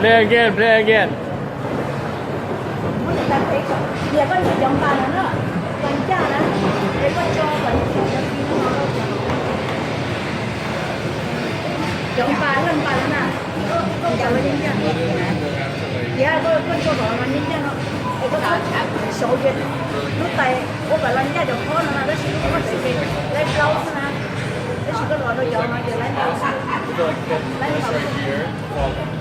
Play again, play again. Tias koj nrhiav cov npas no na, npas ncaj na, es koj tso kom nws cov npas, laj npas no na, koj ncaj, tias koj, koj tso kom nws ncaj no, es koj txhob xyov tias lub tais ua kom los ncaj cov khob no na, tab sis lub khob tais ces laib plaub xwb na, tab sis koj los rau cov no ces laib ntau xwb, laib ntau xwb.